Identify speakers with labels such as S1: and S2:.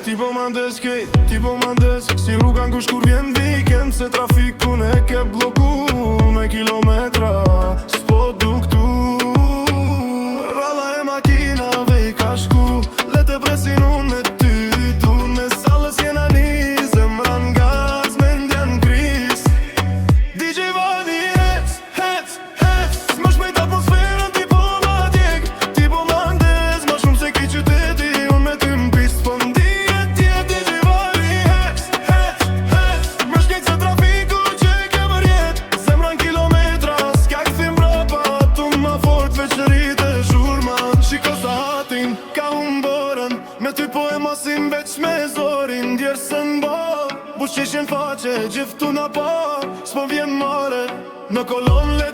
S1: Ti po ma ndez kejt, ti po ma ndez. Si rruga ngush kur vjen weekend, se trafikun e ke bloku me kilometra. S'po du këtu. Ralla e makinave i ka shku. Le të presin unë me ty. Tu me sallës jena një. Zemra n'gaz, mendja n'kriz. DJ Vani, hec, hec, hec. Më shpejt atmosferën, ti po ma djeg. Ti po ma ndez, ma shumë se ki qyteti. Unë me ty n'pist, po ndihet tjet. DJ Vani, hec, hec, hec. Më shpejt se trafiku që ke bërjet. Zemra n'kilometra, s'ka kthim mbrapa. Tu ma fort veç rrite zhurma. Shiko sahatin, ka humborën. Me ty po e masim veç me zorin. Djersën bo, busqeshin faqe, gjithë tu na pa. S'po vjen mare, në kolon le.